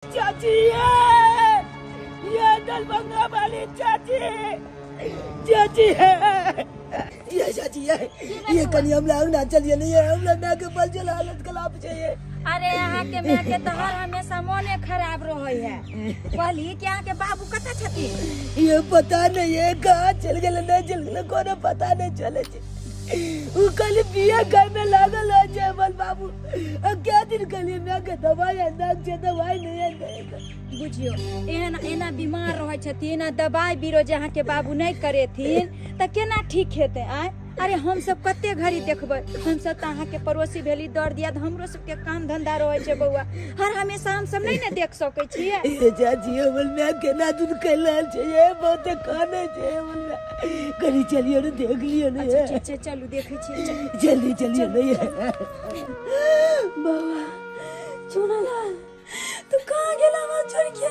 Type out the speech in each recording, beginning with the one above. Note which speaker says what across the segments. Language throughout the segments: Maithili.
Speaker 1: चाची ये दरभंगा वाली चाची, चाची है ये, चाची ये ये कनी हमरा अंगना चलिए नहीं है हमरा माय के बल चल हालत खराब छै ये।
Speaker 2: अरे अहाँ के माय के तो हर हमेशा मोने खराब रहे है। कहली कि अहाँ के बाबू कतऽ छथिन?
Speaker 1: ये पता नहीं है कहाँ चल गेल, नहीं चल गेल, कोनो पता नहीं चले छै। उ कल बिया घर में लागल है जयमल बाबू। अब क्या दिन कलिए मैं के दवाई अंदाज से दवाई नहीं है।
Speaker 2: बुझियो एहन एना बीमार रहै छथिन, एना दवाई बीरो जे अहाँ के बाबू नहीं करेथिन त केना ठीक हेतै? आय अरे हम सब कते घड़ी देखबै, हम सब तऽ अहाँ के पड़ोसी भेली, दर दिया हमरो सबके काम धंधा रहै छै बौआ, हर हमेशा हम सब नहीं ने देख सकै छियै।
Speaker 1: ये चाची हमर माय केना दूध कैल रहल छै, ये बहुत काने छै हमर माय। कनी चलियो ने देख लियो ने।
Speaker 2: अच्छा ठीक छै, चलू देखै छियै, चलू।
Speaker 1: जल्दी चलियो ने।
Speaker 3: बाबा चुनालाल तू कहाँ गेला हमरा छोड़ के?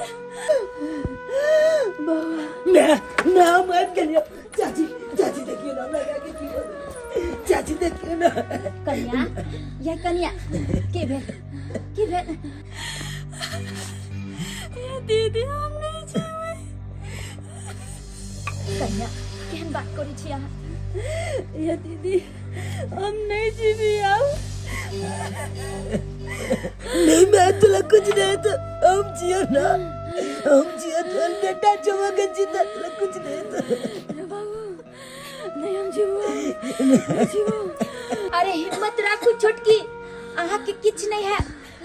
Speaker 3: बाबा
Speaker 1: मैं मैं मर गेलियो चाची, चाची देखियो ना हमरा के की हो गेल। चाची देखियो ना।
Speaker 2: कन्या या कन्या के भेल, के भेल?
Speaker 3: ये दीदी हम नहीं जेबै।
Speaker 2: कन्या केहन बात करै छी अहाँ?
Speaker 3: ये दीदी हम नहीं जीबी अब।
Speaker 1: नहीं मैं तुला कुछ नहीं तो हम जियो ना, हम जियो तो बेटा चुमा के जीता तुला कुछ नहीं तो।
Speaker 3: बाबू नहीं हम जीवो, नहीं जीवो।
Speaker 2: अरे हिम्मत राखू छोटकी, अहाँ के किछ नहीं है,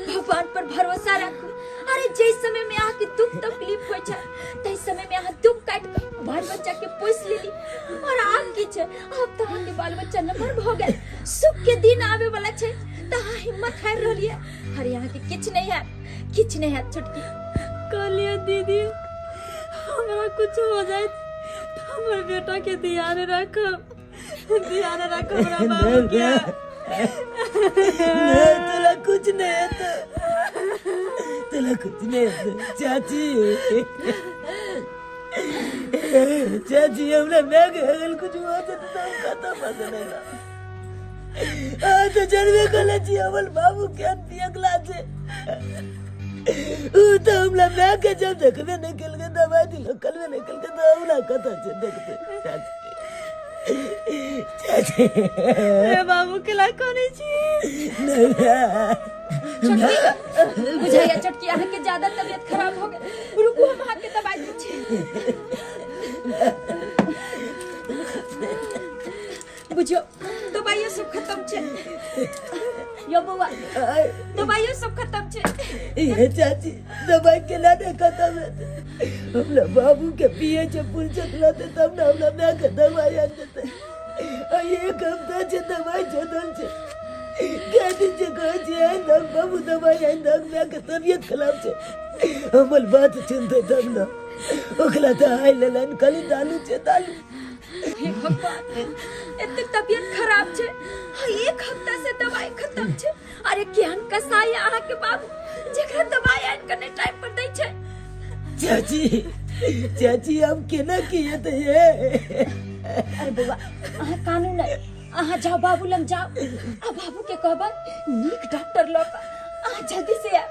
Speaker 2: भगवान पर भरोसा राखू। अरे जै समय में अहाँ के दुख तकलीफ होइ छै तै समय में अहाँ दुख काटि कऽ बाल बच्चा के पोसि लेली, और आब की छै, आब तऽ अहाँ के बाल बच्चा नमहर भऽ गेल, सुख के दिन आबे वाला छै, तऽ अहाँ हिम्मत हारि रहलियै। अरे अहाँ के किछ नहीं है, किछ नहीं है छोटकी।
Speaker 3: कहलियै दीदी हमरा कुछ हो जाए हमर बेटा के ध्यान राखब, ध्यान राखब हमरा बाबू के।
Speaker 1: नहीं तुला कुछ नहीं है तो तुला कुछ नहीं है चाची। चाची हमरा मैं अगर कुछ हुआ तो हम खत्म हो जाएगा। आ तो जनवे कले छी हमर बाबू के पियकला छे। उ तो हमरा मैं के जब देखबे नहीं केलके दवाई दिलो कलबे नहीं केलके तो हमरा कत छे देखते चाची। चाची
Speaker 3: रे बाबू के ला कोने छी?
Speaker 1: नहीं
Speaker 2: छोटकी बुझाइया छोटकी अहाँ के ज्यादा तबियत खराब हो गेल, रुकू हम अहाँ के दवाई दै छी। बुझियो दवाइयो सब खत्म छै यो बौआ, दवाइयो सब खत्म छै।
Speaker 1: ये चाची दवाई के ला नहीं खत्म है, हमरा बाबू के पिए छे फूल चकला ते तब ना हमरा माय के दवाई आन देते। आ एक हफ्ता छे दवाई चलल छे, क्या दिन छे कहै छे आइन दक बाबू दवाई आइन दक, माय के तबियत खराब छे। हमर बात सुनते तब ना ओकरा तऽ आइ लेलनि खाली दालू छे दालू।
Speaker 2: हे भगवान एते तबियत खराब छे, एक हफ्ता से दवाई खत्म छे। अरे केहन कसाई अहाँ के बाबू जेकरा दवाई आनि के नहि टाइम पर दै छै।
Speaker 1: चाची चाची हम केना किए तऽ ये?
Speaker 2: अरे बौआ अहाँ कानू नहि, अहाँ जाओ बाबू लग जाओ आ बाबू के कहबै नीक डॉक्टर लऽ कऽ अहाँ जल्दी से आयब,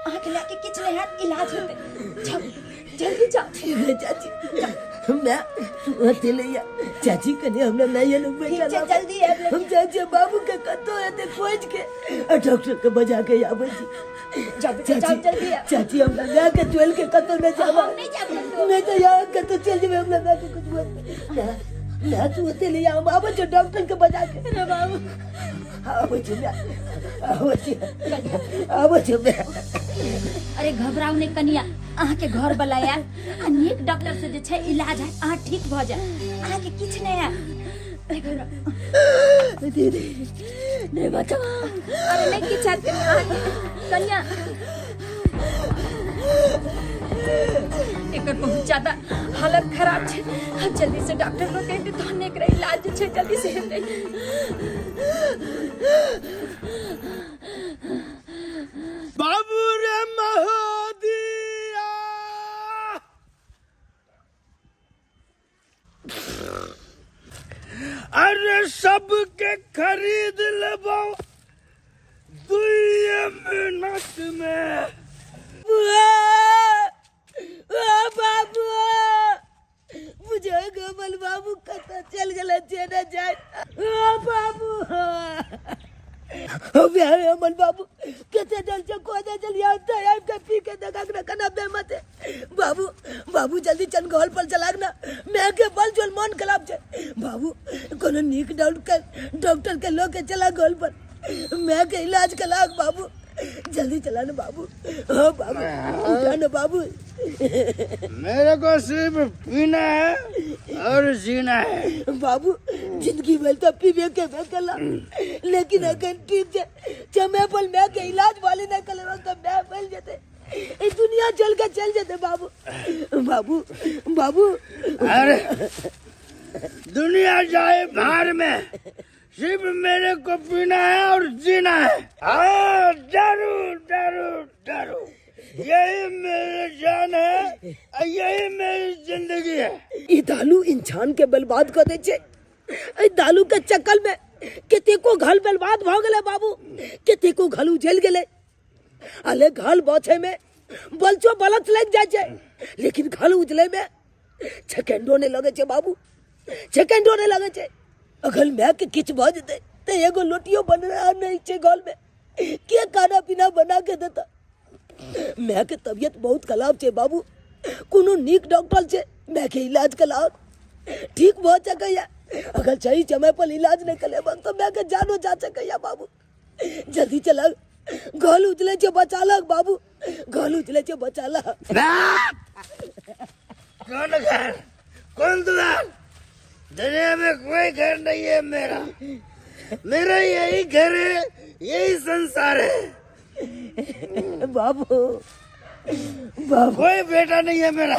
Speaker 2: अहाँ के लए के किछु नहि हैत, इलाज हेतै, जाओ जल्दी जाओ।
Speaker 1: ठीक है चाची मैं अथी लैया चाची कनी हमरा नहीं एलहुँ
Speaker 2: ठीक छै जल्दी आयब।
Speaker 1: हम जाइ छियै बाबू के कतौ हेतै खोजि के आ डॉक्टर के बजा के आबै छी।
Speaker 2: जाओ बेटा जाओ जल्दी आयब।
Speaker 1: चाची हमरा माय के चोलि के कतौ नहि जाब,
Speaker 2: हम नहि जायब कतौ।
Speaker 1: नहीं तो यहाँ कतौ चलि जेबै हमरा माय के कुछ ना तू ओते लैया हम आबै छियै डॉक्टर के बजा के।
Speaker 3: रे बाबू
Speaker 1: आबै छियै माय, आबै छियै, आबै छियै माय।
Speaker 2: अरे घबराउ नहि कनिया, अहाँ के घर वाला आयत आ नीक डॉक्टर से जे छै इलाज हैत, अहाँ ठीक भऽ जायब, अहाँ के किछु नहि हैत।
Speaker 3: दीदी नहीं बचाओ।
Speaker 2: अरे नहीं किछु हैत कनिया अहाँके, कनिया एकर बहुत ज्यादा हालत खराब छै, हम जल्दी से डॉक्टर लग कहते तहन एकरा इलाज जे छै जल्दी से हेतै।
Speaker 1: बाबू रे महोदिया अरे सबके खरीद लेबो 2 मिनट में। बचेने जाय। बाबू अरे हमर बाबू कते डर छै, कोने चलिया आबि के पी के देखा ना कना बेमत है। बाबू बाबू जल्दी चल घर पर चलाक ना, मैं के बल जोल मन खराब छै। बाबू कोनो नीक डॉक्टर के लो के चला घर पर, मैं के इलाज कलाक। बाबू जल्दी चला ना बाबू। हाँ बाबू उठा ना बाबू।
Speaker 4: मेरे को सिर्फ पीना है और जीना है
Speaker 1: बाबू। जिंदगी भर तो पीबे के कला, लेकिन अगर ठीक है समय पर मैं के इलाज वाले ना कले तो मैं मर जाते, ये दुनिया जल के चल जाते। बाबू बाबू बाबू
Speaker 4: अरे दुनिया जाए बाहर में, सिर्फ मेरे को पीना है और जीना है। हाँ दारू दारू दारू, यही मेरी जान है, यही मेरी जिंदगी है।
Speaker 1: ई दारू इंसान के बर्बाद कर दे छे। ई दारू के चक्कर में कतेको घर बर्बाद भ गेलै बाबू, कतेको घर उजल गेलै। अले घर बचे में बलचो बलच लग जाए छे, लेकिन घर उजले में सेकेंडो नहीं लगे छे बाबू, सेकेंडो नहीं लगे छे। अगर मैं के किछ भ जेतै त एगो लोटियो बना नहीं छे घर में, के खाना पीना बना के देता। मैं के तबियत बहुत खराब छे बाबू, कोनो नीक डॉक्टर छे मैं के इलाज कराओ, ठीक भ सकैया। अगर सही समय पर इलाज नहीं करेब तो मैं के जानो जा सकैया बाबू। जल्दी चला, घर उजले छे बचालक बाबू, घर उजले छे बचालक।
Speaker 4: कौन घर कौन दुआर, दुनिया में कोई घर नहीं है मेरा, मेरा यही घर है, यही संसार है
Speaker 1: बाबू। बाबू
Speaker 4: कोई बेटा नहीं है मेरा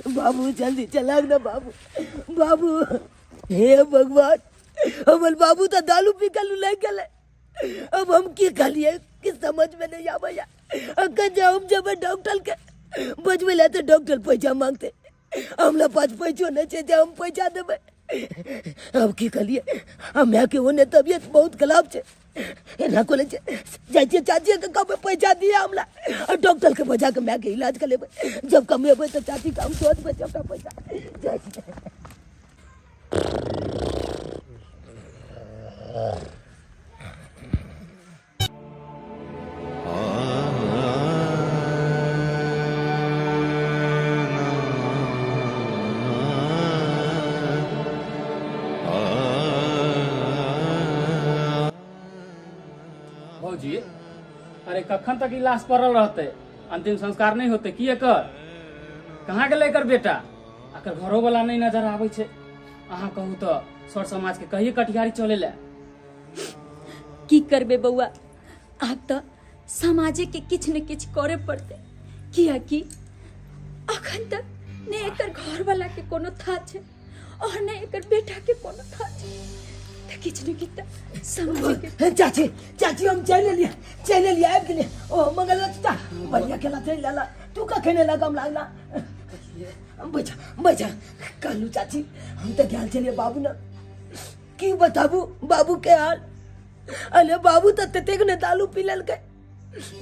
Speaker 1: बाबू जल्दी चला ना बाबू। बाबू हे भगवान, हमर बाबू तो दारू पी के लुलाई गए, अब हम की खालिए कि समझ में नहीं आवे। अगर जाओ हम जब डॉक्टर के बजबे ला तो डॉक्टर पैसा मांगते, हमरा पास पैसो नहीं छे जे हम पैसा देबै। अब की कहलिए, हमरा के ओने तबियत बहुत खराब छे, एना कोले जाइ छियै चाची के कहबै पैसा दिया हमरा, और डॉक्टर के बजा के my के इलाज कर लेबै। जब कमेबै तो चाची के हम दऽ देबै सबटा पैसा। जाइ छियै।
Speaker 5: भौजी अरे कखन तक ई लाश पड़ल रहते, अंतिम संस्कार नहीं होते की एकर? कहाँ गेलै एकर बेटा? एकर घरो वाला नहीं नजर आबै छै। अहाँ कहू तो सर समाज के कहिए कटिहारी चले ला।
Speaker 2: की करबे बउआ, आब तो समाजे के किछ न किछ करे पड़ते, कियाकि अखन तक ने एकर घर वाला के कोनो था छे और ने एकर बेटा के कोनो था छे, त किछ न किछ त समाजे के।
Speaker 1: चाची चाची हम चल लिया, चल लिया आबि गेलियै। ओ मंगल चाचा बढ़िया खेला चलि लाला, तू कखन एला गाम लागला? बैठा बैठा। कहलू चाची हम तो गेल छलियै बाबू ने, की बताबू बाबू के हाल। अरे बाबू तो ततेक ने दारू पी लेलकै,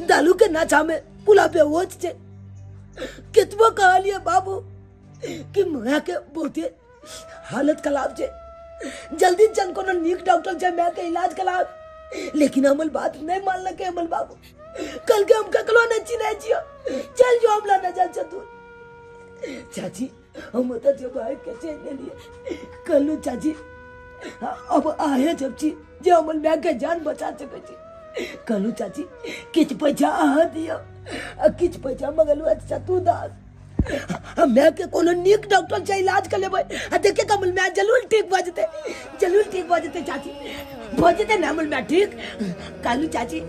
Speaker 1: दारू के नशा में पूरा बेहोश छे। केतबो कहलियै बाबू कि माय के बहुते हालत खराब छे, जल्दी चल कोनो नीक डॉक्टर छै my के इलाज कराओ, लेकिन हमर बात नहीं मानलकै हमर बाबू। कल के हम ककरो नहीं चिन्है छियो, चल जो हमरा नजर से दूर। चाची हम ओतऽ जब आबि के चलि गेलियै। कहलू चाची अब आहे जब छी जे हमर my के जान बचा सकै छी। कहलू चाची किछु पैसा अहाँ दियौ आ किछु पैसा मंगलुआ चाचा तू दऽ, हम my के कोनो नीक डॉक्टर से इलाज कर लेबै आ देखे हमर my जरूर ठीक भऽ जेतै, जरूर ठीक भऽ जेतै चाची, भऽ जेतै ने हमर my ठीक। कहलू चाची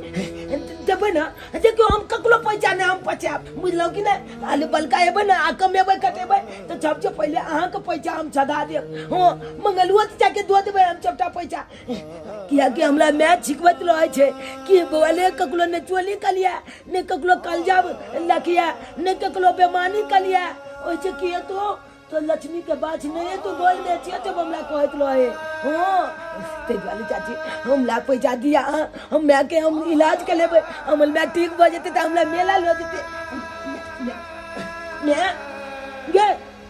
Speaker 1: देबै ने, देखियौ हम ककरो पैसा नहि हम पचायब, बुझलहुँ कि नहि? आलू बलका एबै ने आ कमेबै कटेबै तऽ सबसँ पहिले अहाँके पैसा हम सधा देब। हँ मंगलुओ चाचाके दऽ देबै हम सबटा पैसा, कियाकि हमरा my छिकबैत रहै छै कि बौआ ले ककरो ने चोली कलिया, ने ककरो कलजा लखिया, ने ककरो बेमानी कलिया, ओहिसँ की हेतौ तो लक्ष्मी के बाछ नहीं है तो गोल में छियै जब हमरा कहैत रहे। हाँ ताहि दुआरे चाची हमरा पैसा दिया, हम my के हम इलाज कर लेबै, हमर my ठीक भऽ जेतै तऽ हमरा मेला लऽ जेतै। My गे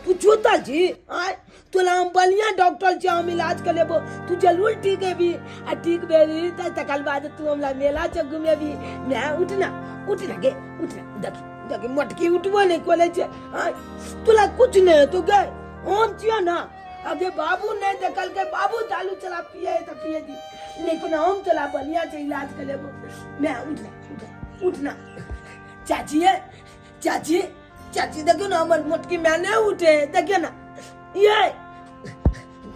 Speaker 1: तू चोतल छी आय तोला हम बढ़िया डॉक्टर छी, हम इलाज कर लेबो, तू जरूर ठीक हेबी। आ ठीक भेली त तकर बाद तू हमरा मेला चौक घुमेबी। मैं उठना उठना गे उठना, देख देख मटकी उठबो नहीं कोले छे। आय तोला कुछ नहीं हेतो गे, हम छियो ना। अबे बाबू नहीं देखल के बाबू दारू चला पिए त पिए दी, लेकिन हम तोला बढ़िया से इलाज कर लेबो। मैं उठना उठना उठना। चाची है चाची चाची देखियो ना हमर मोटकी मैं नहीं उठे, देखियो ना ये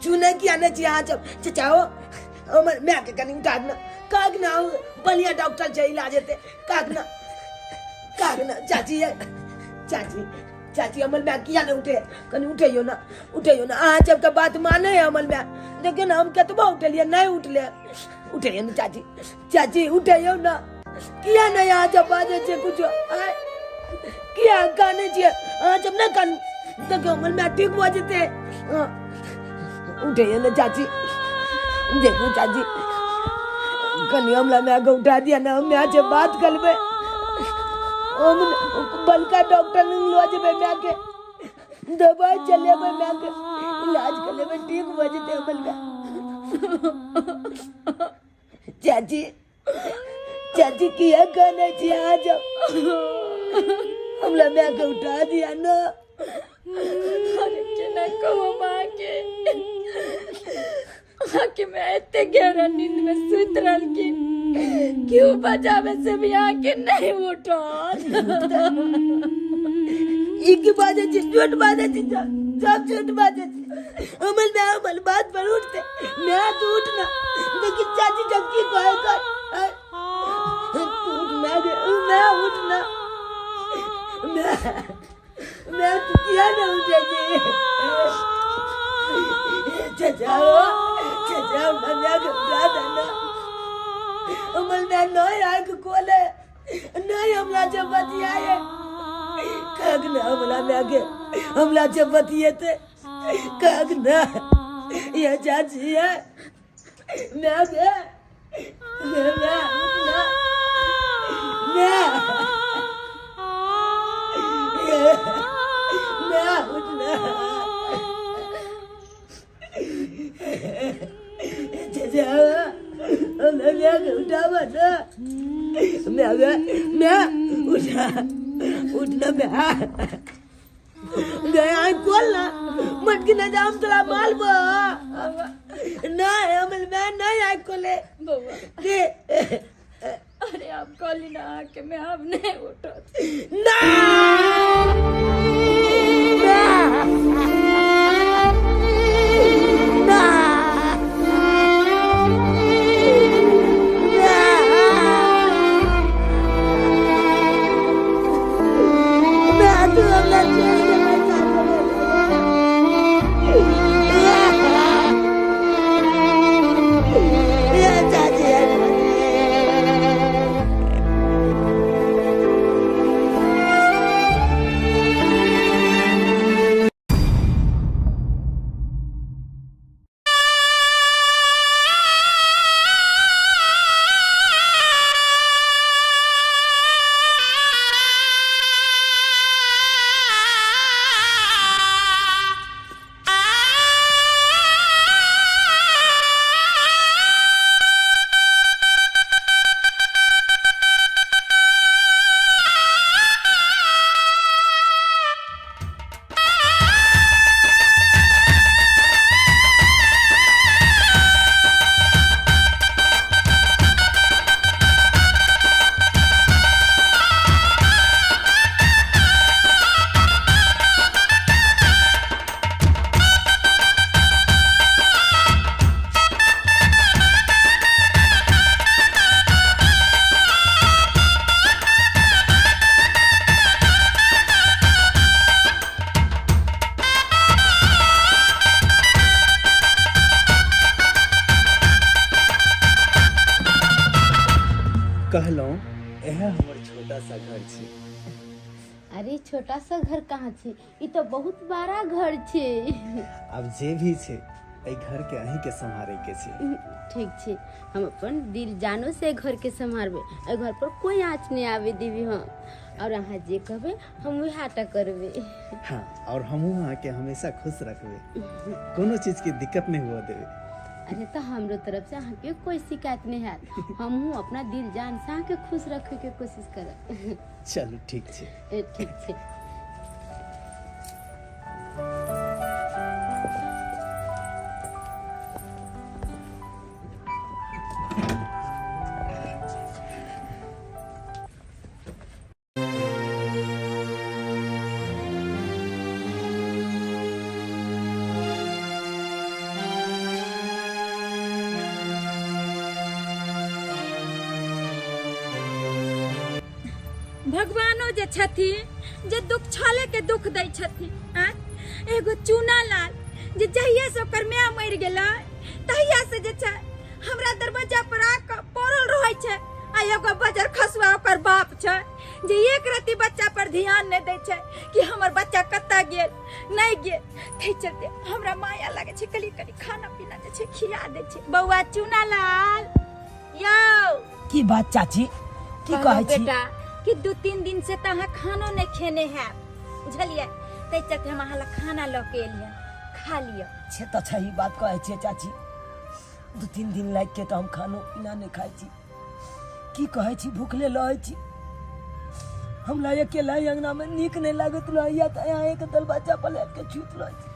Speaker 1: चुने की आने चाहिए। आज चाचा हो हमर मैं के कनी उठा ना काग ना बढ़िया डॉक्टर से इलाज हेते काग ना काग ना। चाची है चाची चाची अमल मैं किया नहीं उठे, कनी उठे ना उठे ना। अहाँ सबके बात माने है अमल मैं, देखियो ना हम कतबो उठलिए नहीं उठले। उठे ना चाची चाची उठे ना, किया नहीं अहाँ सब बाजै छियै कुछो किया कानै छियै अहाँ सब? नहीं कानू देखियो अमल मैं ठीक भऽ जेतै। उठे ना चाची, देखो चाची कनी हमरा my के उठा दिया ना, हम my से बात करबै। हम बड़का डॉक्टर लग लऽ जेबै my के, दवाई चलेबै my के, इलाज कर लेबै, ठीक भऽ जेतै हमर my. चाची चाची किया कानै छियै अहाँ सब? हमरा my के उठा दिया ना।
Speaker 2: अरे केना कहू माँ के, आके मैं एते गहरा नींद में सुति रहलखिन, क्यों बजावे से भी आके नहीं उठल।
Speaker 1: ई की बाजै छी? झूठ बाजै छी, सब झूठ बाजै छी। हमर my हमर बात पर उठते, मैं तू उठना। देखी चाची जब की कहे कर तू उठ, मैं मैं उठना, मैं तू किया ना उठे छी। चाचा हो चाचा हमरा my के उठा देना। हमर my नहीं आँख खोले, नहीं हमरा से बतियाए। काग ना हमरा my के हमरा से बतियेते काग ना। ये चाची है मैं के मैं उठना मैं मैं उठना। चाचा मैं मैं उठावा ना, मैं मैं उठा उठना मैं गया आँख खोल ना मटकी ना जाम तोरा माल बा नहीं हमर मैं नहीं आँख खोले के।
Speaker 2: अरे आप कहली ना आके मैं अब नहीं उठत
Speaker 1: ना।
Speaker 6: कहलहुँ इएह हमर छोटा सा घर छी।
Speaker 7: अरे छोटा सा घर कहाँ छी, ई तो बहुत बड़ा घर छे।
Speaker 6: अब जे भी छे एहि घर के अहीं के सम्हारे के छे।
Speaker 7: ठीक छे, हम अपन दिल जानो से घर के सम्हारबे, एहि घर पर कोई आँच नहीं आवे देबी। हम और अहाँ जे कहबै हम वएह टा करबै।
Speaker 6: हाँ, और हमहूँ अहाँके हमेशा खुश रखबै, कोनो चीज के दिक्कत नहीं हुआ देबै।
Speaker 7: अरे तो हमरो तरफ से अहाँके कोई शिकायत नहीं हैत, हमहूँ अपना दिल जान से अहाँके खुश रखे के कोशिश करब।
Speaker 6: चलू ठीक छै।
Speaker 7: ठीक छै।
Speaker 2: भगवानो जे छथिन जे दुख छले के दुख दै छथिन। एगो चूना लाल जे जहिया से ओकर माय मरि गेलै तहिया से जे छै हमरा दरवाजा पर आके पड़ल रहै छै, आ एगो बजर खसुआ ओकर बाप छै जे एक रति बच्चा पर ध्यान नहि दै छै कि हमर बच्चा कतऽ गेल नहि गेल। ताहि चलते हमरा माया लागै छै, कनि कनि खाना पीना जे छै खिया दै छै। बौआ चूना लाल यौ।
Speaker 1: की बात चाची, की कहै छी?
Speaker 2: बेटा कि 2-3 दिन से तऽ अहाँ खानो नहि खेने हैब, बुझलियै? ताहि चलते हम अहाँ लए खाना लऽ के एलियै, खा लिअ।
Speaker 1: से तऽ सही बात कहै छियै चाची, 2-3 दिन लागि के तऽ हम खानो पीना नहि खाइ छी। की कहै छी, भूखले रहै छी। हमरा अकेला अंगना में नीक नहीं लागत रहैया तऽ अहाँके दरवाजा पर आबि के छूत रहै छी।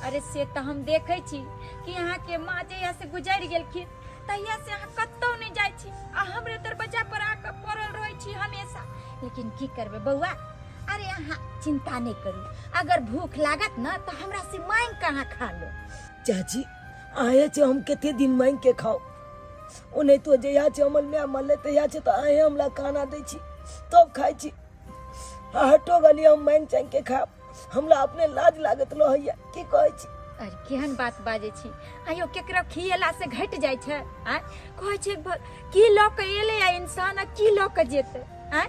Speaker 2: अरे से तऽ हम देखै छी कि अहाँके माँ जहिया से गुजरि गेलखिन तहिया से अहाँ कतौ नहीं जाइ छी आ हमरे दरवाजा पर आके पड़ल रहै छी हमेशा। लेकिन की करबै बौआ, अरे अहाँ चिंता नहीं करू, अगर भूख लागत न तऽ हमरा से मांगि के अहाँ खा लो।
Speaker 1: चाची आए छे हम कते दिन मांगि के खाओ, ओने तो जहिया छै हमर माय मरलै तहिया छै तऽ अहें हमरा खाना दै छी तब खाइ छी। हटो गली हम मांगि चांगि के खायब, हमरा अपने लाज लागत रहैया। की कहै छी?
Speaker 2: अरे केहन बात बाजै छी, आइयो केकरो खियेला से घटि जाइ छै? आँय कहै छै की लऽ के एलै आ इंसान आ की लऽ के जेतै? आँय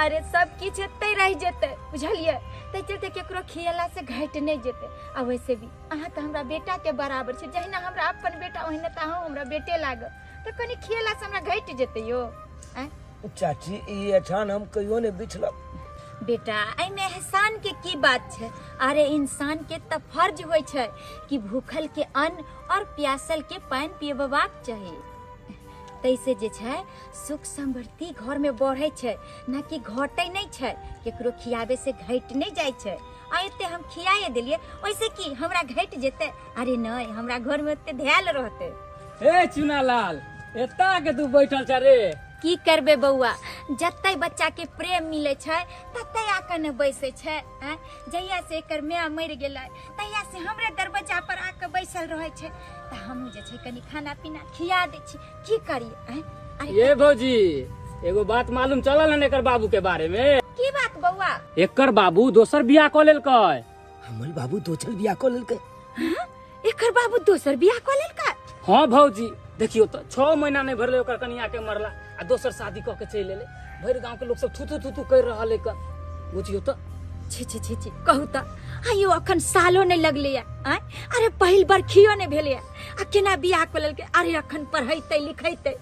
Speaker 2: अरे सब किछु एतै रहि जेतै, बुझलियै? ताहि चलते केकरो खियेला से घटि नहि जेतै। आ वैसे भी अहाँ तऽ हमरा बेटा के बराबर छै, जहिना हमरा अपन बेटा ओहिना तऽ अहूँ हमरा बेटे लागब, तऽ कनि खियेला से हमरा घटि जेतै यौ। आँय
Speaker 1: चाची ई एहसान हम कहियो नहि बिछलब।
Speaker 2: बेटा एहिमे एहसान के की बात छै? अरे इंसान के तऽ फर्ज होइ छै कि भूखल के अन्न और प्यासल के पानि पियबाक चाही। तैसे जे छै सुख समृद्धि घर में बढ़ै छै, न कि घटै नहि छै। केकरो खियाबे से घटि नहि जाइ छै। आ एते हम खियाए देलियै ओइसे की हमरा घटि जेतै? अरे नहि, हमरा घर में ओते धैल रहतै।
Speaker 5: ए चुनालाल, एता के तू बैठल छ रे?
Speaker 2: की करबे बौआ, जते बच्चा के प्रेम मिले छै तते आके ने बैसे छै। जहिया से एकर माय मरि गेलै तहिया से हमरे दरवाजा पर आके बैसल रहै छै, तऽ हमहूँ जे छै कनि खाना पीना खिया दै छी। की करियै?
Speaker 5: ये भौजी एगो बात मालूम चलल हन एकर बाबू के बारे में।
Speaker 2: की बात बौआ?
Speaker 5: एकर बाबू दोसर बियाह कऽ लेलकै।
Speaker 1: हमर बाबू दोसर बियाह कऽ लेलकै?
Speaker 2: एकर बाबू दोसर बियाह कऽ लेलकै?
Speaker 5: हाँ भौजी, देखियो तो 6 महीना नहीं भरले ओकर कनिया के मरला आ दोसर शादी कऽ के चलि एलै। भरि गांव के लोग सब थू थू थू थू कर रहल है। बुझियो तो
Speaker 2: छी छी छी छी, कहू तऽ आइयो अखन सालो नहीं लगले। आँय अरे पहिल बरखियो नहीं भेलै आ केना बियाह कऽ लेलकै? अरे अखन पढ़ैतै लिखैतै,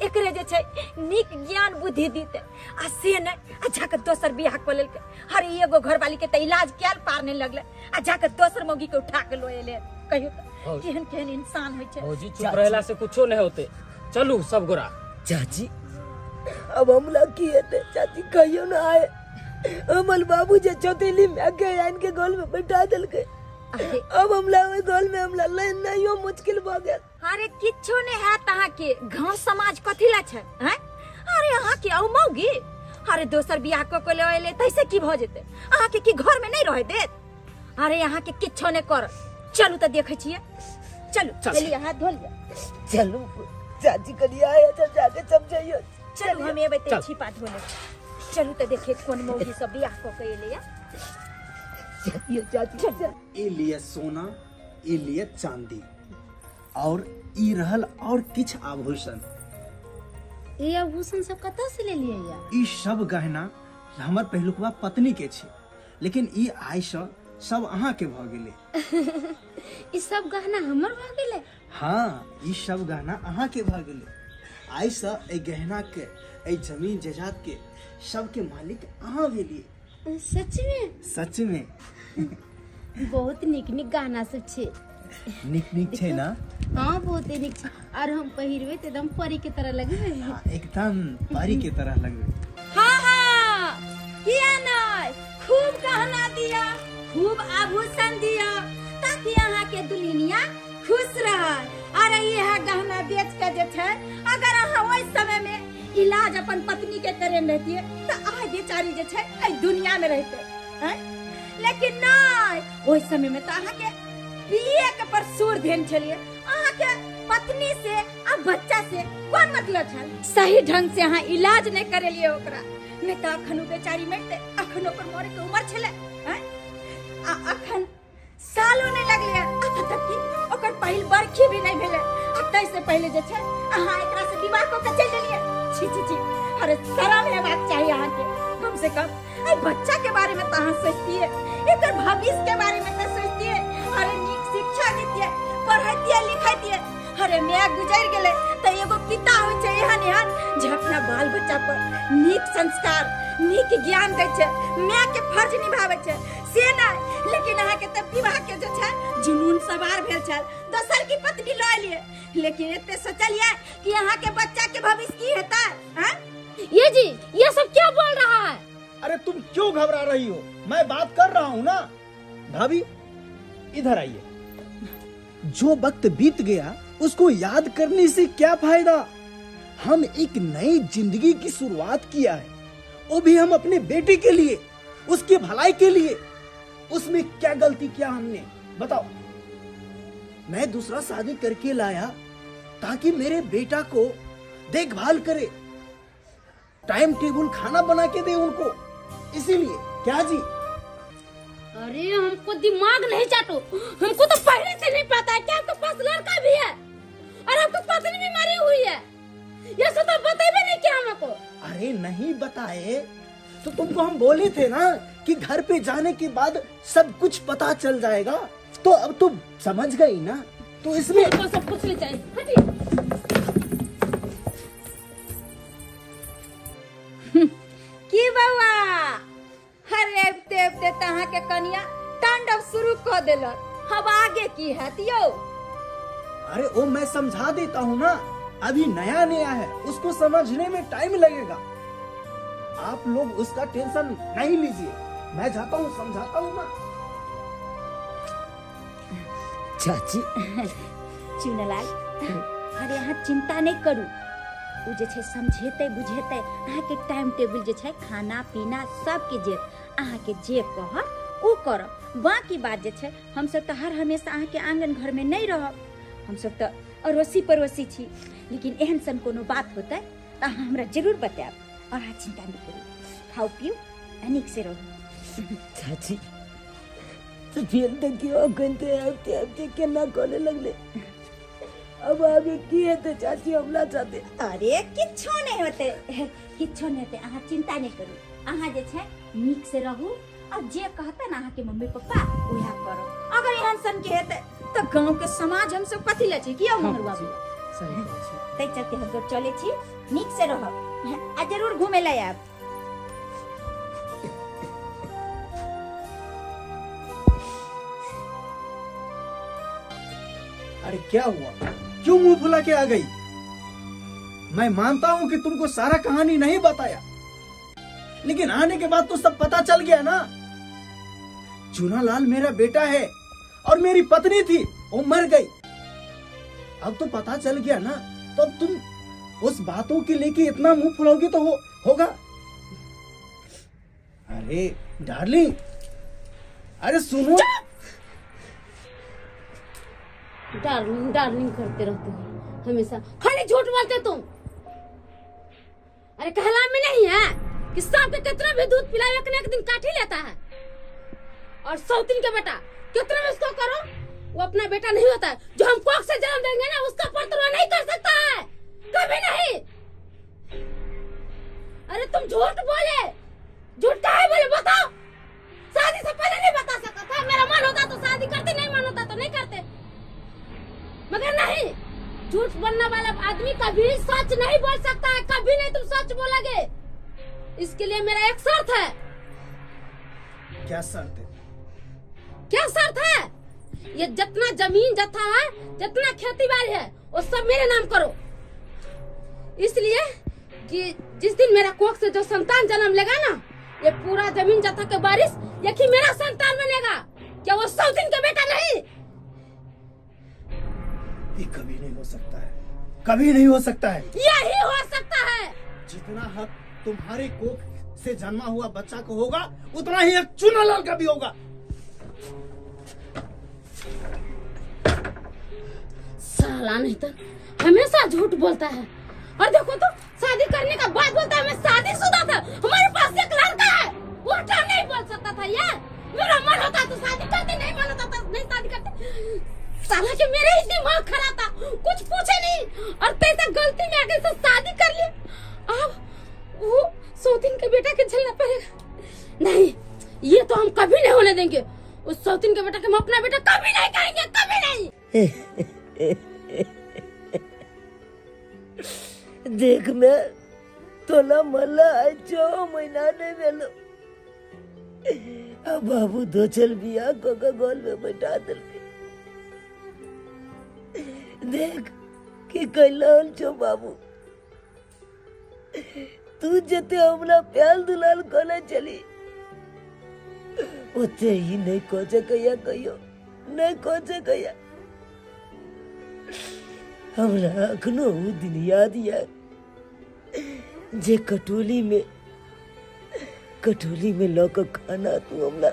Speaker 2: एकरे जे छै नीक ज्ञान बुद्धि दितै आ से नहि, आ जाके दोसर बियाह कऽ लेलकै। अरे एगो घरवाली के तऽ इलाज कयल पार नहीं लगलै आ जाके दोसर मौगी के उठा के लऽ एलै। कहियो तऽ केहन केहन इंसान होइ छै।
Speaker 5: भौजी चुप रहला से कुछो नहीं होते, चलू सब गोरा।
Speaker 1: चाची अब हमरा की हेतै? चाची कहियो ना आए, हमर बाबू जे चौतेली में के आन के गोल में बैठा देलकै। अब हमरा ओहि गोल में हमरा लेनाइयो मुश्किल भऽ गेल।
Speaker 2: अरे किछो नहीं हैत अहाँके, गांव समाज कथी ला छै? हैं अरे अहाँके औ मौगी अरे दोसर बियाह कऽ के लऽ एलै तैसे की भऽ जेतै? अहाँके की घर में नहीं रहे देत? अरे अहाँके किछो नहीं कर, चलू तऽ देखै छियै। चलू चलिए, हाथ धो लिअ।
Speaker 1: चलू चाची कनिया आया तऽ जाके समझाइयो।
Speaker 2: चलू हम एबै तऽ छिपा धो लेब। चलू तऽ देखे कोन मौगी सब बियाह कऽ के एलै।
Speaker 1: चाची
Speaker 6: ई लिए सोना, ई लिए चांदी और ई रहल और किछ आभूषण।
Speaker 7: ई आभूषण सब कतऽ से लेलियै या?
Speaker 6: ई सब गहना हमर पहिलुकवा पत्नी के छै, लेकिन ई आइ सँ सब अहाँ के भऽ गेलै।
Speaker 7: ई सब गहना हमर भऽ गेलै?
Speaker 6: हाँ, ई सब गहना अहाँ के भऽ गेलै। आइ सँ एहि गहना के एहि जमीन जायदाद के सबके मालिक अहाँ भेलिए।
Speaker 7: सच में?
Speaker 6: सच में।
Speaker 7: बहुत निक निक गहना सब छे।
Speaker 6: निक निक छे ना?
Speaker 7: हाँ बहुत निक छे। और हम पहिरबे त एकदम परी के तरह लगबे।
Speaker 6: हाँ, एकदम परी के तरह लगबे।
Speaker 2: हाँ हाँ किया नहीं, खूब गहना दिया, खूब आभूषण दिया ताकि अहाँ के दुल्हनिया खुश रहे। अरे यह गहना बेच के जे छै, अगर अहाँ ओहि समय में इलाज अपन पत्नी के करे रहतिए त आइ बेचारी जे छै एहि दुनिया में रहते हैं। लेकिन नहीं, ओहि समय में त अहाँ के पिए के पर सुर देन छलिए। अहाँ के पत्नी से आ बच्चा से कोन मतलब छल? सही ढंग से अहाँ इलाज नहीं करेलिए ओकरा, नहीं त अखन बेचारी मरते, अखन ओकर मरे के उम्र छले हैं। आ अखन सालो नहीं लगले, अखन तक कि ओकर पहिल बरखी भी नहीं भेले। आ तै से पहले जे छै अहाँ एकरा से विवाह क के चलि गेलिए। छी छी छी, अरे शरम हेबाक चाही अहाँ के। कम से कम एहि बच्चा के बारे में त अहाँ सोचतिए, एकर भविष्य के बारे में त सोचतिए। अरे नीक शिक्षा दितिए, पढ़ैतिए लिखैतिए। अरे my गुजर गेले त एगो पिता होइ छै एहन एहन जे अपना बाल बच्चा पर नीक संस्कार नीक ज्ञान दै छै, my के फर्ज निभाबै छै, से नहीं। लेकिन अहाँ के त विवाह के जे छै जुनून सवार भेल छल, दोसर की पत्नी लऽ एलिए। लेकिन एते सोचलिए कि अहाँ के बच्चा के भविष्य की हेतै? हैं
Speaker 7: ये जी, ये सब क्या बोल रहा है?
Speaker 6: अरे तुम क्यों घबरा रही हो, मैं बात कर रहा हूँ ना। भाभी इधर आइए। जो वक्त बीत गया उसको याद करने से क्या फायदा? हम एक नई जिंदगी की शुरुआत किया है, वो भी हम अपने बेटे के लिए, उसकी भलाई के लिए। उसमें क्या गलती किया हमने, बताओ? मैं दूसरा शादी करके लाया ताकि मेरे बेटा को देखभाल करे, टाइम टेबल खाना बना के दे उनको, इसीलिए। क्या जी?
Speaker 7: अरे हमको दिमाग नहीं चाटो, हमको तो पहले से नहीं पता है कि आपके पास लड़का भी है और आपकी पत्नी भी मरी हुई है। ये सब तो बताए नहीं क्या हमको?
Speaker 6: अरे नहीं बताए तो तुमको हम बोले थे ना कि घर पे जाने के बाद सब कुछ पता चल जाएगा, तो अब तो समझ गई ना। तो इसमें
Speaker 7: तो सब कुछ ले चाहिए।
Speaker 2: की बउआ, अरे अबते अबते तहाँ के कनिया तांडव शुरू कर देलक, अब आगे की हैत यो?
Speaker 6: अरे ओ मैं समझा देता हूँ ना, अभी नया नया है, उसको समझने में टाइम लगेगा। आप लोग उसका टेंशन नहीं लीजिए, मैं जाता हूँ समझाता हूँ ना।
Speaker 1: चाची
Speaker 2: चुनलाल, अरे अहाँ चिंता नहीं करू, उ जे छै समझेतै बुझेतै। अहाँ के टाइम टेबुल जे छै खाना पीना सबके जे अहाँ के जे कहत उ करब। बाकी बात जे छै हमसब तऽ हर हमेशा अहाँ के आंगन घर में नहीं रहब, हमसब तऽ अड़ोसी पड़ोसी छी। लेकिन एहन सन कोनो बात होतै तऽ अहाँ हमरा जरूर बतायब। और अहाँ चिंता नहीं करू, खाउ पिउ आ नीक से रहू।
Speaker 1: चाची तो फिर देखियो अखन आबते आबते केना करे लगले, अब आगे की हेतै चाची हमरा साथे?
Speaker 2: अरे किच्छो नहीं होते, किच्छो नहीं होते, अहाँ चिंता नहीं करू। अहाँ जे छै नीक से रहू और जे कहते ना अहाँ के मम्मी पप्पा वएह करू। अगर एहन सन के हेतै तऽ गाँव के समाज हमसब कथी ले छै? किया मंगल बाबू?
Speaker 5: सही कहै छी।
Speaker 2: तै चलते हमसब चलै छी, नीक से रहब आ जरूर घूमे ला आयब।
Speaker 6: अरे क्या हुआ, क्यों मुंह फुला के आ गई? मैं मानता हूं कि तुमको सारा कहानी नहीं बताया, लेकिन आने के बाद तो सब पता चल गया ना। चूनालाल मेरा बेटा है और मेरी पत्नी थी, वो मर गई। अब तो पता चल गया ना, तो अब तुम उस बातों के लेके इतना मुंह फुलाओगी तो होगा। अरे डार्लिंग, अरे सुनो।
Speaker 7: डार्लिंग डार्लिंग करते रहते हो हमेशा, खाली झूठ बोलते तुम। अरे कहला में नहीं है कि सांप के कितना भी दूध पिलाए एक न एक दिन काट ही लेता है। और सौतीन के बेटा कितना भी उसको करो वो अपना बेटा नहीं होता है। जो हम कोख से जन्म देंगे ना उसका परतुआ नहीं कर सकता है, कभी नहीं। अरे तुम झूठ बोले, झूठ काहे बोले बताओ? शादी से पहले नहीं बता सकता था। मेरा मन होता तो शादी करते, नहीं मन होता तो नहीं करते, मगर नहीं, झूठ बोलने वाला आदमी कभी सच नहीं बोल सकता है, कभी नहीं तुम सच बोलोगे। इसके लिए मेरा एक शर्त है।
Speaker 6: क्या शर्त है?
Speaker 7: क्या शर्त है? ये जितना जमीन जथा है, जितना खेती बाड़ी है, वो सब मेरे नाम करो। इसलिए कि जिस दिन मेरा कोख से जो संतान जन्म लेगा ना, ये पूरा जमीन जथा के बारिश यही मेरा संतान बनेगा। क्या वो 100 दिन का बेटा नहीं?
Speaker 6: ये कभी नहीं हो सकता है, कभी नहीं हो सकता है।
Speaker 7: यही हो सकता है।
Speaker 6: जितना हक तुम्हारे कोख से जन्मा हुआ बच्चा को होगा, उतना ही हक चुनालाल का भी होगा।
Speaker 7: साला नहीं तो हमेशा झूठ बोलता है, और देखो तो शादी करने का बाद बोलता है मैं शादीशुदा था, हमारे पास एक लड़का है। उल्टा नहीं बोल सकता था यार। मेरा मन होता तो शादी करते, नहीं मन होता तो नहीं शादी करते। साला के मेरे ही दिमाग खराब था, कुछ पूछे नहीं, और तैसा गलती में आके से शादी कर लिया। अब वो 100 दिन के बेटा के झेलना पड़ेगा। नहीं, ये तो हम कभी नहीं होने देंगे। उस 100 दिन के बेटा के हम अपना बेटा कभी नहीं कहेंगे, कभी नहीं।
Speaker 1: देख मैं तोला मल्ला आज 6 महीना नहीं भेलो। अब बाबू दो चल बिया को गोल में बैठा दिलके। देख कि कैलाल छो बाबू, तू जते हमरा प्याल दुलाल कोने चली ओते ही नहीं कोचे कहिया, कहियो नहीं कोचे कहिया। हमरा अखनो उ दिन याद या जे कटोली में लऽ के खाना तू हमरा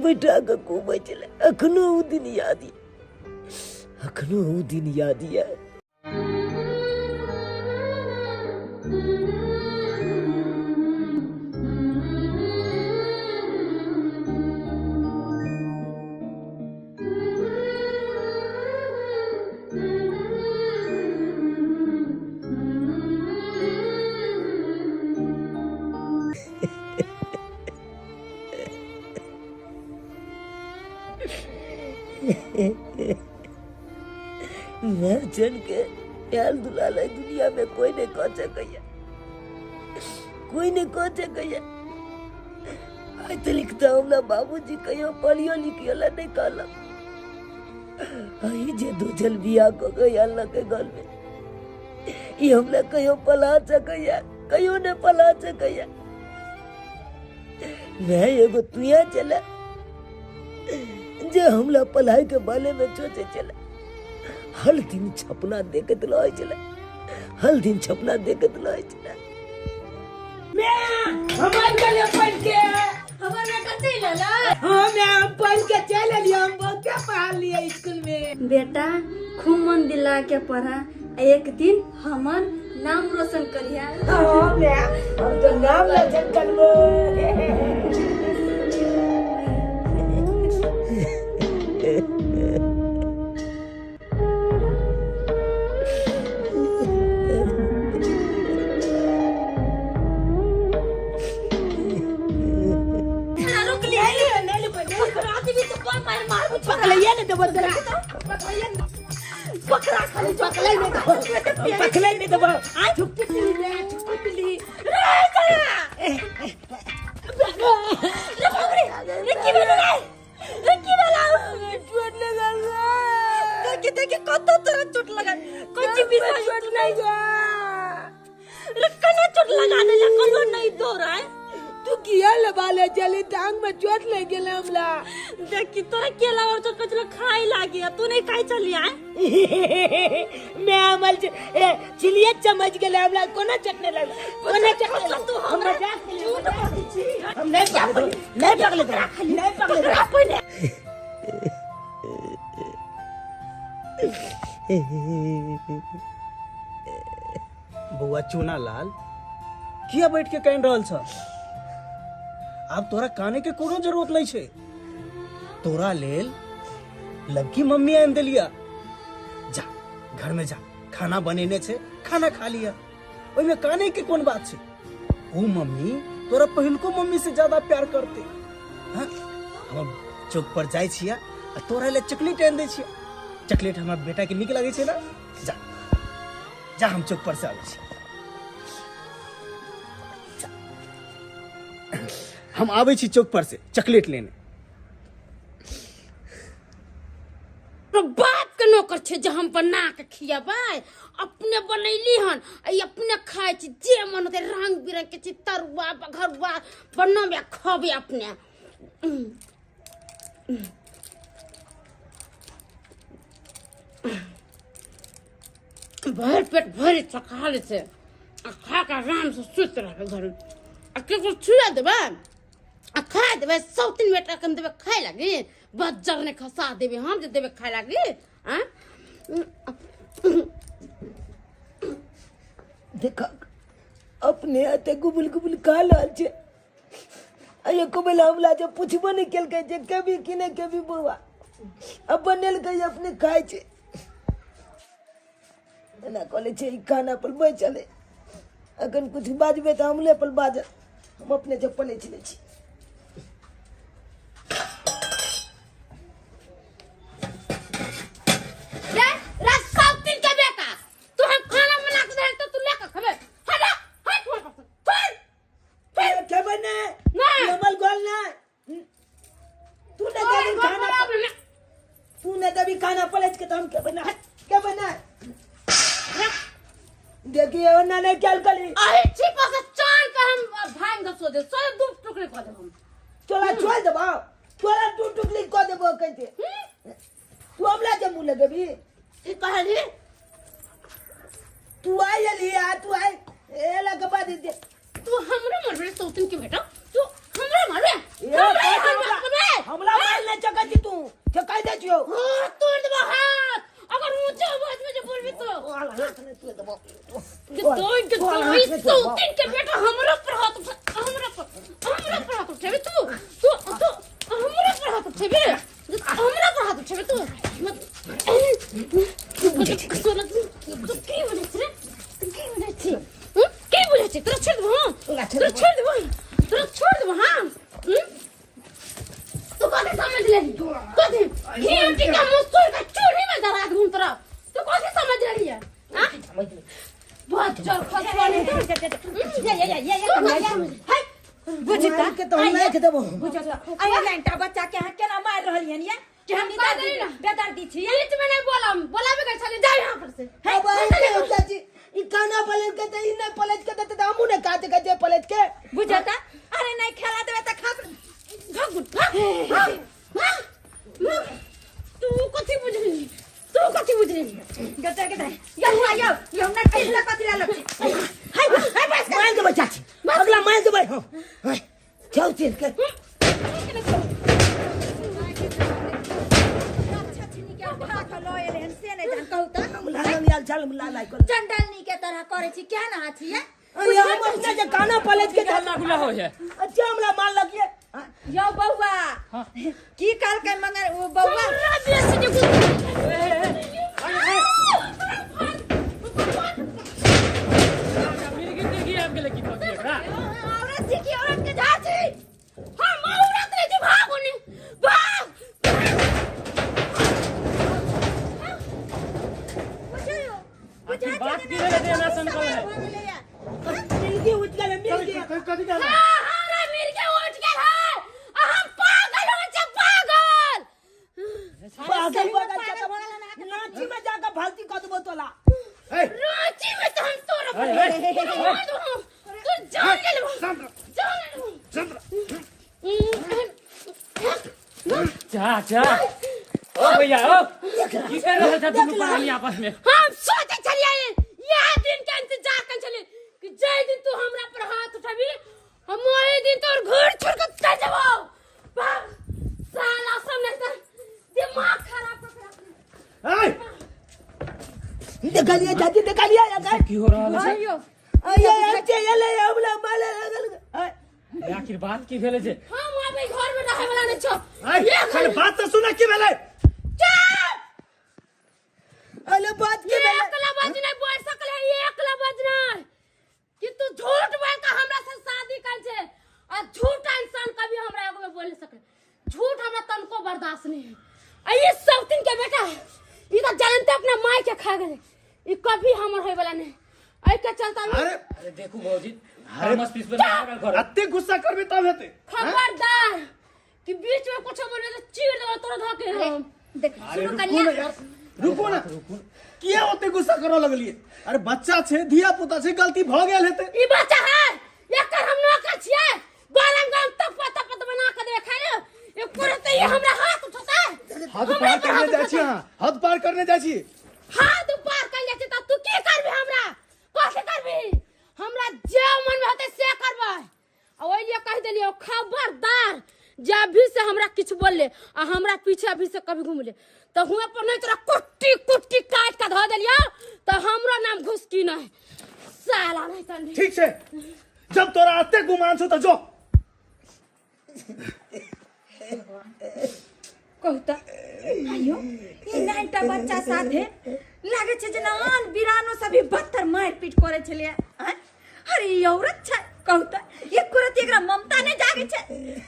Speaker 1: बैठा के खुआबै छलै। अखनो उ दिन याद या, अखनो उ दिन याद या। मैं जन के प्याल दुलाल है दुनिया में कोई नहीं कह सकैया, कोई नहीं कह सकैया। आज तो लिखता हमरा बाबूजी कहियो पढ़ियो लिखियो ला नहीं कहलक। आई जे दो जल बियाह क के आयल के गल में ई हमरा कहियो पला सकैया, कहियो नहीं पला सकैया। मैं एगो तुया चला जे हमला पढ़ाई के बारे में सोचे चला। हर दिन छपना देखत रहे चला, हर दिन छपना देखत रहे चला।
Speaker 8: मैं हमार गले पढ़ के
Speaker 3: हमार बेटा चल आला।
Speaker 8: हां मैं हम पढ़ के चल आलिए, हम बहुत पढ़ लिए स्कूल में।
Speaker 3: बेटा खूब मन दिला के पढ़ा, एक दिन हमर नाम रोशन करिया।
Speaker 8: हां मैं हम तो नाम रोशन करबो।
Speaker 1: तू किया लबा ले चली, टांग में चोट लग गेल हमरा।
Speaker 3: देखी तोरा केला और चोट कचरा खाए लागी, तू नहीं खाई चली आए।
Speaker 1: मैं अमल चिलिया चमच गेल हमरा, कोना चटने लग, कोना चटने लग।
Speaker 3: तू हमरा झूठ बोलै छी।
Speaker 1: हम नहीं पकड़े, नहीं पकड़े तोरा, नहीं पकड़े तोरा।
Speaker 3: पहिले
Speaker 6: बउआ चूना लाल किया बैठ के कान रहल छ? आब तोरा काने के कोनो जरूरत नहीं छे। तोरा लेल लड़की मम्मी आन देलिया। जा घर में जा, खाना बनेने छे, खाना खा लिया। ओइमे काने के कोन बात छे? ऊ मम्मी तोरा पहिलको मम्मी से ज्यादा प्यार करते। हाँ, हम चौक पर जाय छिया आ तोरा ले चॉकलेट आन दे छिया। चॉकलेट हमरा बेटा के नीक लगै छै ना। जा जा, हम चौक पर से आबै छी। हम आबै छी चौक पर से चॉकलेट लेने।
Speaker 7: बाप के नौकर छै जे हम बना के खियाबै, अपने बनैली हन आ ई अपने खाइ छी, जे मन होतै रंग बिरंग के छै, तरुआ बघरुआ बनबै खबै अपने। भरि पेट भरि खा लै छै आ खा के आराम से सुति रहबै घर। आ केकरो छुआ देबै आ खा देबै, 103 बेटा के हम देबै खाय लागी, बज्जर नहि खसा देबै हम जे देबै खाय लागी। आँ
Speaker 1: देख अपने एते गुबुल गुबुल खा रहल छै, आ एको बेला हमरा जे पुछबो नहि केलकै जे केबी कि नहि केबी बौआ, आ बनेलकै अपने खाइ छै। एना कहले छै ई खाना पर बचल है, अखन कुछ बाजबै तऽ हमले पर बाजत, हम अपने जे पलटि लै छी।
Speaker 7: रे रे 103 के बेटा, तू हम खाना बना के दे तो तू लेके खेबे। हट हट छोड़ छोड़,
Speaker 1: खेबै नहि,
Speaker 7: नहि।
Speaker 1: हमर गोल नहि, तू नहि देबी खाना, तू नहि देबी खाना पलटि के तऽ हम खेबै नहि, खेबै नहि। देखिए ओना नहि कैल कली,
Speaker 7: अही छिपा से चान के हम भांग दे सो दे, सो दू टुकड़ी कऽ देब हम।
Speaker 1: तोरा छोड़ देबो, तोरा दू टुकड़ी कऽ देबो कहते, तू हमरा जे मुँह लगेबी।
Speaker 7: ई कहली
Speaker 1: तू आइ एली आ तू आइ ए लग बाद दे,
Speaker 7: तू हमरे मारबे 103 के बेटा, तू हमरे मारबे,
Speaker 1: ए,
Speaker 7: हमरे
Speaker 1: हमरा मार नहि सकै छी तू, ठेकाइ दै छियौ।
Speaker 7: हाथ तोड़ देबो हाथ, अगर ऊंचा आवाज में जे बोलबी तो के तो 103 के बेटा हमरा पर हाथ उठा, हमरा पर हाथ उठेबे तू, तू तू हमरा पर हाथ उठेबे, हमरा पर हाथ उठेबे तू। तू की बुझै छी रे, तू की बुझै छी, की बुझै छी? तोरा छोड़ देबो हम, तोरा छोड़ देबो, तोरा छोड़ देबो हम। तू कथी समझ लेली? कथी घी टीका मुस्तुर के चूल्ही में जरा दूं तोरा, तू कथी समझ लेली है? हां बहुत जोर खसवा नहीं।
Speaker 2: ये ये ये ये हाय बुझता
Speaker 1: के तो हम नहीं देबो।
Speaker 2: बुझता अरे लैंटा बच्चा के अहाँ केना मारि रहल हन ये कि हम बेदर्दी छी,
Speaker 7: बीच में नहीं बोलम, बोलाबे के छले जा यहां पर से।
Speaker 1: अब आइ चाची ई खाना पलट के त ई नहि पलट के त हमहूँ नहि खा सकै छियै पलट के।
Speaker 2: बुझता अरे नहीं खेला देबे त खा
Speaker 7: भाग भाग भाग। तू कथी बुझली, तू कथी बुझली?
Speaker 2: गटर के यौ यौ यौ ना कहिला कथी ला लग
Speaker 1: हाय हाय बस मार देबै चाची, अगला मार देबै हम। चल चल के
Speaker 2: चंडालनी के तरह करे छी, केहन अहाँ छियै?
Speaker 1: अरे हम अपने जे खाना पलट के
Speaker 5: हल्ला गुल्ला होइ है।
Speaker 1: अच्छा हमरा मार लगिए
Speaker 2: यौ बौआ, की कहलकै मगर ओ बौआ
Speaker 5: मिर्गी तिर्गी आबि गेलै की भौजी एकरा?
Speaker 7: औरत छी की औरत के झाड़ छी? हम औरत नहीं छी, भाग ओने भाग।
Speaker 5: आखिर बात की भेलै जे एना सनकल है?
Speaker 1: मिर्गी उठ गेलै, मिर्गी।
Speaker 4: कथी कहलै?
Speaker 7: हां हमरा मिर्गी उठ गेल है, आ हम पागल हो छै, पागल
Speaker 1: पागल पागल नाची में जाकर फालती कऽ देबो तोला।
Speaker 7: रांची में तो हम तोरा तू जान ले लेबो, जान ले लेबो।
Speaker 5: जा जा ओ भैया ओ, की कर रहल छह दुनू प्राणी आपस में?
Speaker 7: हम सोचे छलियै यह दिन के इंतजार कर छलियै कि जै दिन तू हमरा पर हाथ उठाबी हम ओही दिन तोर घर छोड़ के चल जेबो। भाग साला सब नहीं तो दिमाग खराब कर रख।
Speaker 1: देखलियै चाची, देखलियै अगर
Speaker 5: की हो रहल छै?
Speaker 1: अये अच्छे एलै हमरा मारे लगल।
Speaker 5: आखिर बात की भेलै जे
Speaker 7: हम आबे घर में रहे वाला नहीं छो?
Speaker 6: ए बात त सुन, की भेलै?
Speaker 7: चुप!
Speaker 1: अरे बात की भेलै?
Speaker 7: एकला बाज नहीं बोल सकले है, एकला बाज नहीं कि तू झूठ बोल के हमरा से शादी कर छे, आ झूठा इंसान कभी हमरा आगू में बोल नहीं सके। झूठ हमरा तनको बर्दाश्त नहीं है। आ ये सब दिन के बेटा ये कभी हमर होय वाला नहीं एहि के चलता।
Speaker 6: अरे
Speaker 5: अरे देखू भौजी थर्मस पीस पर लागल घर।
Speaker 6: अत्ते गुस्सा करबे तब हेतै।
Speaker 7: खबरदार कि बीच में कुछ बोलबे तो चीर देबो तोरा धके हम।
Speaker 2: देख
Speaker 6: अरे
Speaker 2: सुनू
Speaker 6: रुको
Speaker 2: कनिया
Speaker 6: ना यार, रुको ना, किया ओते गुस्सा करऽ लगलिए? अरे बच्चा छै, धिया पुता छै, गलती भ गेल हेतै।
Speaker 7: ई बच्चा है एकर हम नौकर छियै, गरम गरम तप तप बना के देबै खाय ले, एको रत्ती ई हमरा हाथ उठतै?
Speaker 6: हद पार करने जाइ छी अहाँ, हद पार करने जाइ छी।
Speaker 7: हाथ पार कर जाइ छी त तू की करबी हमरा? कथी करबी? हमरा जे मन में होतै से करबै। आ ओहि लिए कहि देलियै खबरदार जे अभी से हमरा किछु बोलले आ हमरा पीछे अभी से कभी घूमले तो हुए पर नहीं तोरा कुट्टी कुट्टी काट के धऽ देलियौ तो हमरो नाम घुसकी नहीं साला नहीं तनी।
Speaker 6: ठीक छै, जब तोरा अते गुमान छौ त जो।
Speaker 2: कहू त आइयो ई नाइटा बच्चा साथे लागे छै जेना आन बिरानो सब भी बदतर मारि पीट करे छलै। अरे ई औरत छै, कहू त एको रत्ती एकरा ममता नहीं जागे छै,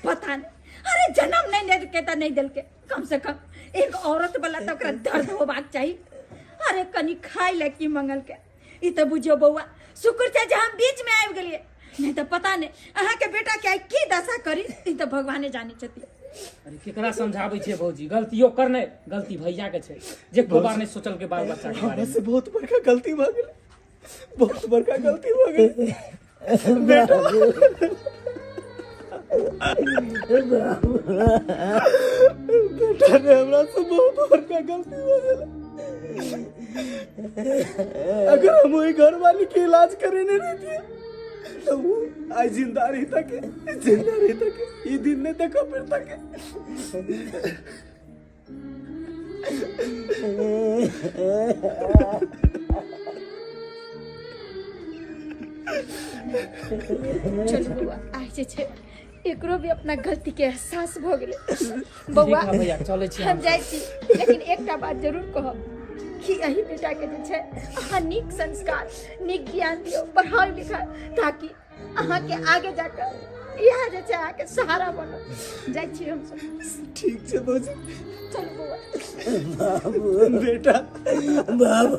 Speaker 2: पता नहीं। अरे जन्म नहीं देलकै त नहीं देलकै, कम से कम एक औरत वाला त ओकरा दर्द होबाक चाही। अरे कनी खाय ले की मंगल के, ई त बुझियो बौआ शुक्र छै जे हम बीच में आबि गेलियै, नहीं त पता नहीं अहाँ के बेटा के आइ की दशा करी, ई त भगवाने जानै छथिन।
Speaker 5: अरे केकरा समझाबै छियै भौजी, गलतियो करने गलती भैया के छै जे एको बार नहीं सोचल के बाल बच्चा के बारे
Speaker 6: हमरा
Speaker 5: में।
Speaker 6: से बहुत बड़का गलती भ गेलै, बहुत बड़का गलती भ गेलै बेटा। बेटा ने हमरा से बहुत बड़का गलती भ गेलै। अगर हम वही घर वाली के इलाज करेने रहती तो वो आज जिंदा रहता के, जिंदा रहता के ई दिन नहीं देखा फिरता के।
Speaker 2: चलू बौआ आइ जे छै एकरो भी अपना गलती के एहसास भ गेलै। बौआ
Speaker 5: ठीक है भैया, चलै छी
Speaker 2: हम
Speaker 5: हम।
Speaker 2: जाइ छी, लेकिन एकटा बात जरूर कहब कि एहि बेटा के जे छै अहाँ नीक संस्कार नीक ज्ञान दियौ, पढ़ाइ लिखाइ, ताकि अहाँ के आगे जाकर इएह जे छै अहाँके सहारा बनत। जाइ छी हमसब।
Speaker 6: ठीक छै भौजी।
Speaker 2: चलू बौआ।
Speaker 6: बेटा
Speaker 1: बाबू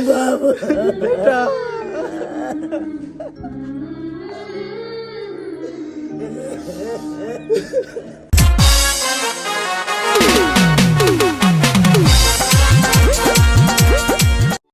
Speaker 1: बाबू
Speaker 6: बेटा